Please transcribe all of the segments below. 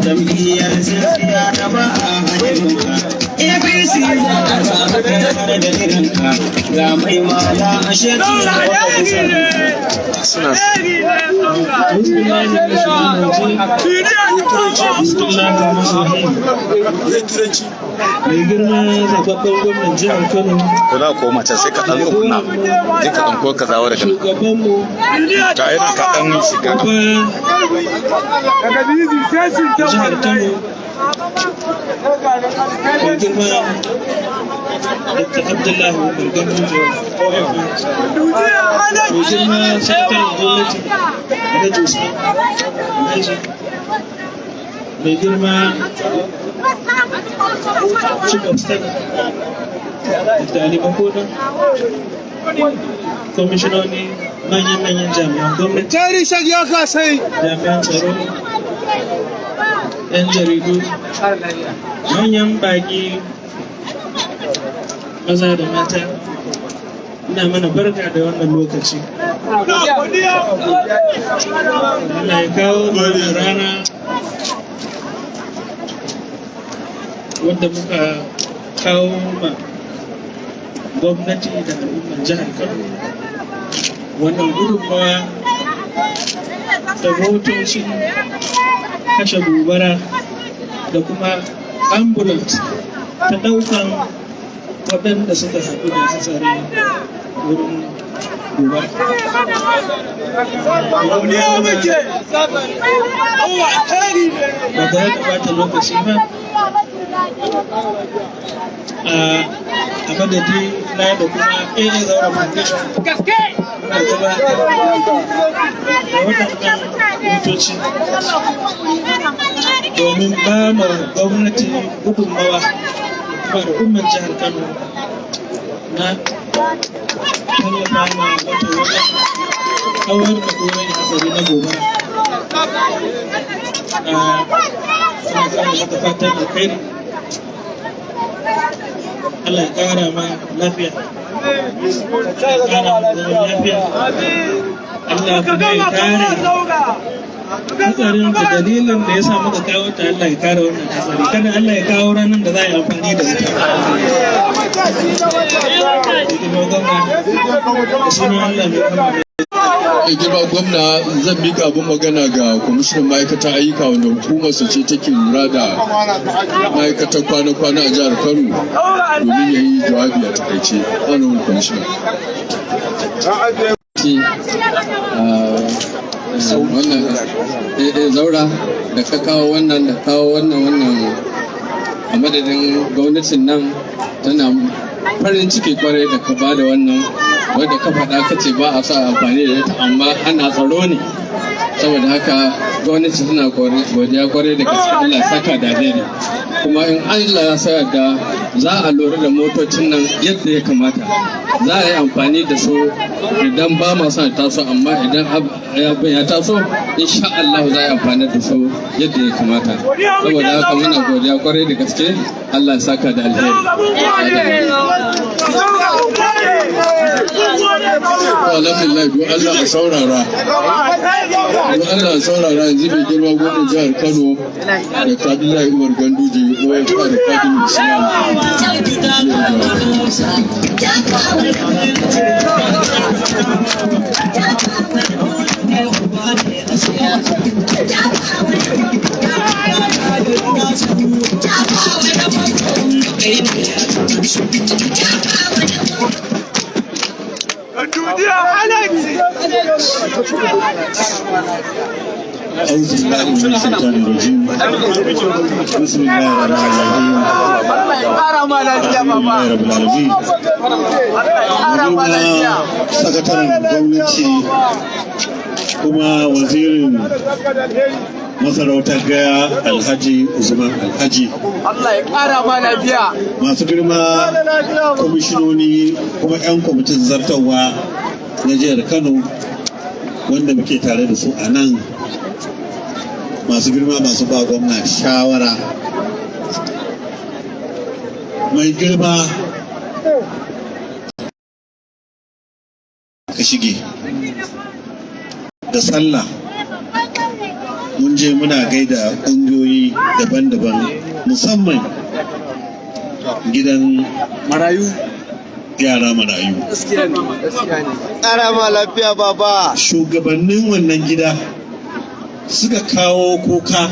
Jam'iyyar tsintsiya da ba a hannunka, APC za ka samu da irinka, ga mai mala a sheki. Suna. أعوذ بالله من الشيطان الرجيم. بسم الله الرحمن الرحيم. Mai girma zababben gwamnan jihar Kano, Ko za ka koma can, sai ka ɗan tsuguna, sai ka ɗan ko ka zawo daga nan. shugabanmu, Ta yana ka ɗan shiga. uba jihar Kano, mai girma Dr. Abdullahi Umar Ganduje OFR, mai girma sakataren gwamnati Alhaji Usman Alhaji, mai girma Chief of Staff Dr. Ali Bakoda, kwamishinoni, manyan-manyan jami'an gwamnati, jami'an tsaro, 'yan jaridu, manyan baƙi maza da mata, ina mana barka da wannan lokaci. Allah ya kawo mu wannan rana wadda muka kawo ma gwamnati da al'ummar jihar Kano wannan gudunmawa da motocin kashe gobara da kuma ambulance ta ɗaukan waɗanda suka haɗu da hatsari wurin gobara. Ba tare da ɓata lokaci ba, a madadi na da kuma AA Zaura Foundation, muna gabatar da waɗannan motoci domin ba ma gwamnati gudunmawa kuma al'ummar jihar Kano na tallafa ma wata wajen kawar da wurin hatsari na gobara. Suna kara maka fatan alkhairi. Allah ya kara ma lafiya. Ya kara ma zaman lafiya. Allah kuma ya kare hatsarin da dalilin da ya sa muka kawo ta. Allah ya kare wannan hatsari. Kada Allah ya kawo ranar da za a yi amfani da ita. Girma gwamna, da sunan Allah mai rahama. Mai girma gwamna, zan mika abin magana ga kwamishinan ma'aikatar ayyuka, wanda hukumarsa ce take lura da ma'aikatar kwana-kwana a jihar Kano, domin ya yi jawabi a takaice. Honorable Commissioner. Wannan Zaura da ka kawo wannan, da kawo wannan a madadin gwamnatin nan, tana farin ciki kwarai da ka bada wannan, wadda ka faɗa ka ce ba a sa amfani da ita, amma ana tsaro ne. Saboda haka gwamnati tana godiya kwarai da gaske. Allah ya saka da alheri. Kuma in Allah ya sa da za a lura da motocin nan yadda ya kamata, za a yi amfani da su idan ba ma son taso, amma idan abin ya taso, insha Allah za a yi amfani da su yadda ya kamata. Saboda haka muna godiya kwarai da gaske. Allah ya saka da alheri. Alhamdulillah. Don Allah a saurara, don Allah a saurara. Yanzu mai girma gwamnan jihar Kano, Dr. Abdullahi Umar Ganduje OFR da Kadin Islam, zai yi jawabi. أعوذ بالله من الشيطان الرجيم. بسم الله الرحمن الرحيم. الحمد لله رب العالمين. Girma sakataren gwamnati kuma wazirin masarautar Gaya, Alhaji Usman Alhaji, masu girma kwamishinoni kuma 'yan kwamitin zartarwa na jihar Kano wanda muke tare da su a nan. Masu girma masu ba gwamna shawara, mai girma ka shige da sallah, mun je muna gaida ƙungiyoyi daban-daban, musamman gidan marayu. Yara marayu. Ƙara ma lafiya, baba. Shugabannin wannan gida suka kawo kuka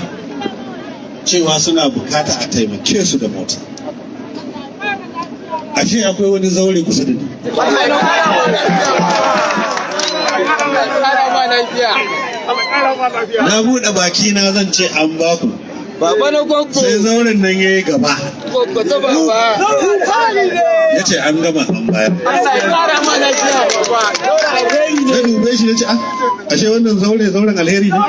cewa suna bukata a taimake su da mota. Ashe akwai wani zaure kusa da ni. Ƙara ma lafiya. Na buɗe baki na zan ce an baku, Baba na gwaggo. sai zauren nan ya yi gaba. Gwaggo ta baba. Ya ce an gama, an bayar. Allah ya ƙara ma lafiya, baba. Na dube shi na ce, "Ah, ashe wannan zaure zauren alheri ne."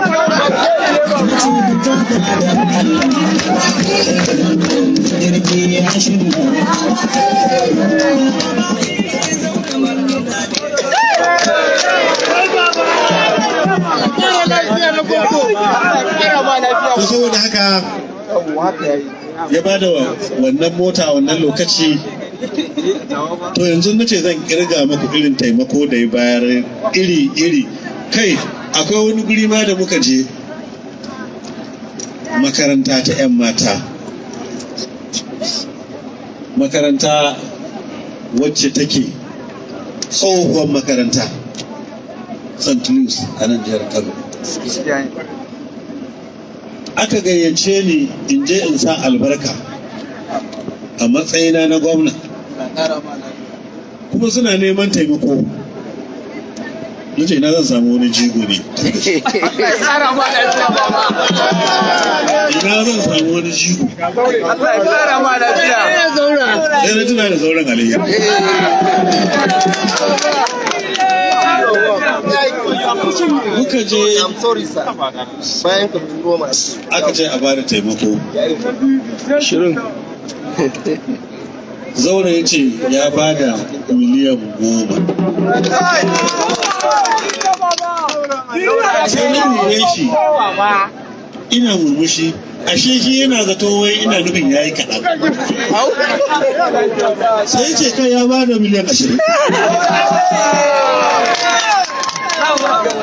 Jirgi ya shigo. Ƙara lafiya na gwaggo. Ƙara ma lafiya. To, saboda haka ya ba da wannan mota a wannan lokaci. To, yanzu na ce zan kirga muku irin taimako da ya bayar iri-iri. Kai, akwai wani guri ma da muka je, makaranta ta 'yan mata, makaranta wacce take tsohuwar makaranta, St. Louis a nan jihar Kano. Aka gayyace ni in je in sa albarka a matsayina na gwamna, kuma suna neman taimako. Na ce, ina zan samu wani jigo ne? Allah ya ƙara ma lafiya, baba. Ina zan samu wani jigo? Allah ya ƙara ma lafiya. Sai na tuna da zauren alheri. Muka je. I'm sorry, sir. Bayan ka turo ma. Aka ce a bada taimako. Shirin. Zaure ya ce ya bada miliyan 10. Sai na dube shi ina murmushi, ashe shi yana zato wai ina nufin ya yi kaɗan. Sai ce kai, ya bada miliyan 20.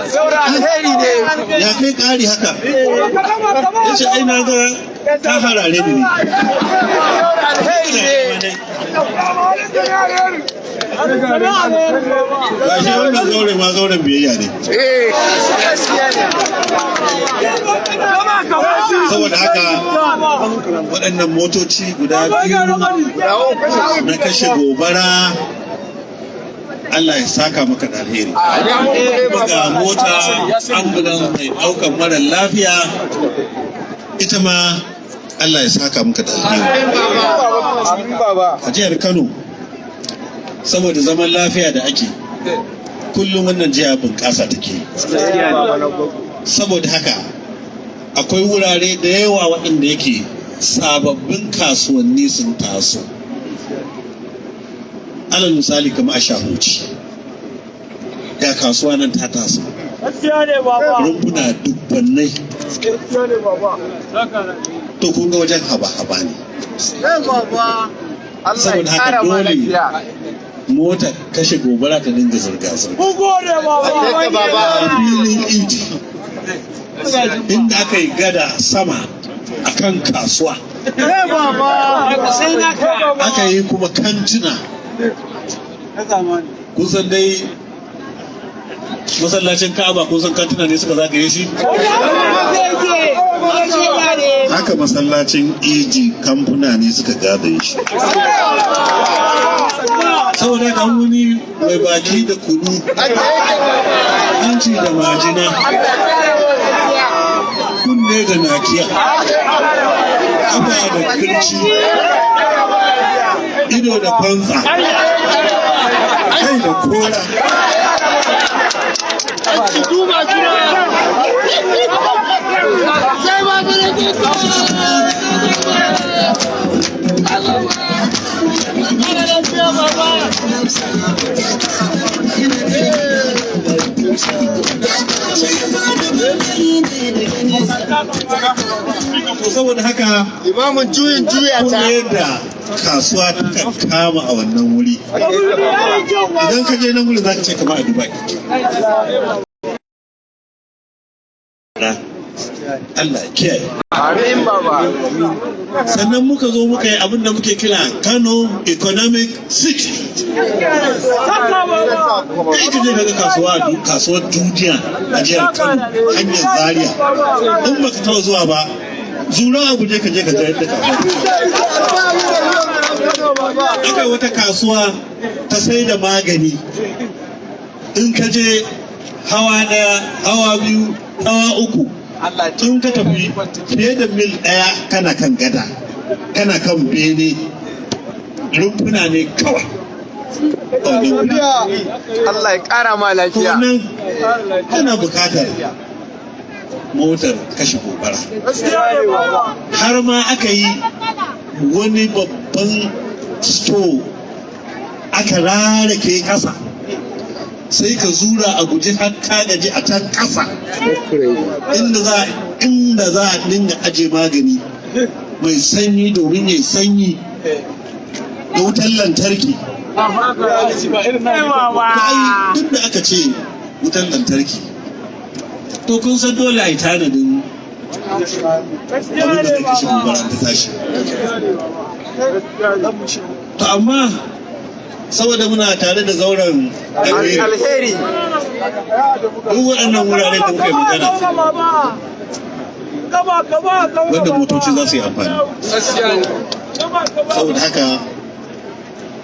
Saura alheri ne. Ya kai ƙari haka? Ya ce ai na ga ka harare ni ne. Saura alheri ne. Ba shi wannan zaure ma zauren biyayya ne. Eh, gaskiya ne. Saboda haka waɗannan motoci guda biyu na kashe gobara, Allah ya saka maka da alheri. Kuma ga mota ambulance mai ɗaukar mara lafiya, ita ma Allah ya saka maka da alheri. A jihar Kano, saboda zaman lafiya da ake kullum, wannan jiha bunƙasa take. Saboda haka akwai wurare da yawa waɗanda yake sababbin kasuwanni sun taso. Alal misali, kamar a Shahuci, ga kasuwa nan ta taso, rumfuna dubbannai. To, kun ga wajen haba-haba ne. Saboda haka dole mota kashe gobara ta dinga zirga-zirga a filin Idi, inda aka yi gada sama a kan kasuwa, aka yi kuma kantuna. Kun san dai masallacin Ka'aba, kun san kantuna ne suka zagaye shi. Haka masallacin Idi, kamfuna ne suka gadaye shi. Saboda haka wani mai baki da kunu, hanci da majina, kunne da nakiya, kafa da kirci, ido da kwantsa, kai da kora. To saboda haka, Imamun juyin juya kun ta. ga yadda kasuwa ta kama a wannan wuri. Idan ka je nan wurin, za ka ce kama a Dubai. Allah ya kiyaye. Amin, baba. Sannan muka zo muka yi abin da muke kira Kano Economic City. Kai, ka je ka ga kasuwa, kasuwar duniya a jihar Kano, hanyar Zaria. In baka taɓa zuwa ba, zura a guje ka je ka ga yadda kasuwa. Aka yi wata kasuwa ta sai da magani. In ka je, hawa ɗaya, hawa biyu, hawa uku. In ka tafi fiye da mil 1 kana kan gada, kana kan bene, rumfuna ne kawai a wannan wuri. Allah ya kara ma To lafiya. wannan tana bukatar motar kashe gobara. Har ma aka yi wani babban store, aka rarake kasa, sai ka zura a guje har ka gaji a can kasa, inda za a dinga aje magani mai sanyi domin ya sanyi, da wutar lantarki. Ai duk da aka ce wutar lantarki, to kun san dole a yi tanadin abin da zai kashe gobara ta tashi. To amma saboda muna tare da zauren alheri, Alheri. duk waɗannan wurare da muka yi magana, wanda motoci za su yi amfani. Saboda haka,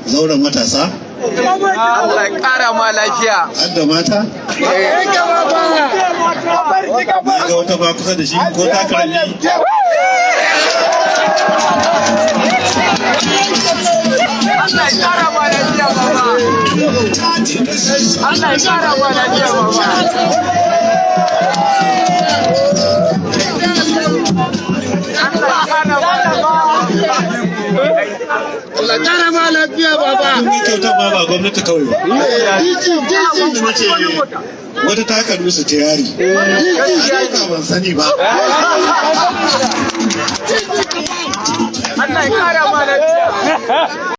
zauren matasa, Allah ya kara ma lafiya. har da mata, na ga wata ba kusa da shi ko takalmi. Allah ya kara ma lafiya, baba. Allah ya kara ma lafiya, baba. Allah ya kara ma lafiya. Allah kara ma lafiya, baba. Kun yi kyautar ma ba gwamnati kawai ba. Diji, Na ce wata takalmi su tiyari. Ban sani ba. Allah ya kara ma lafiya.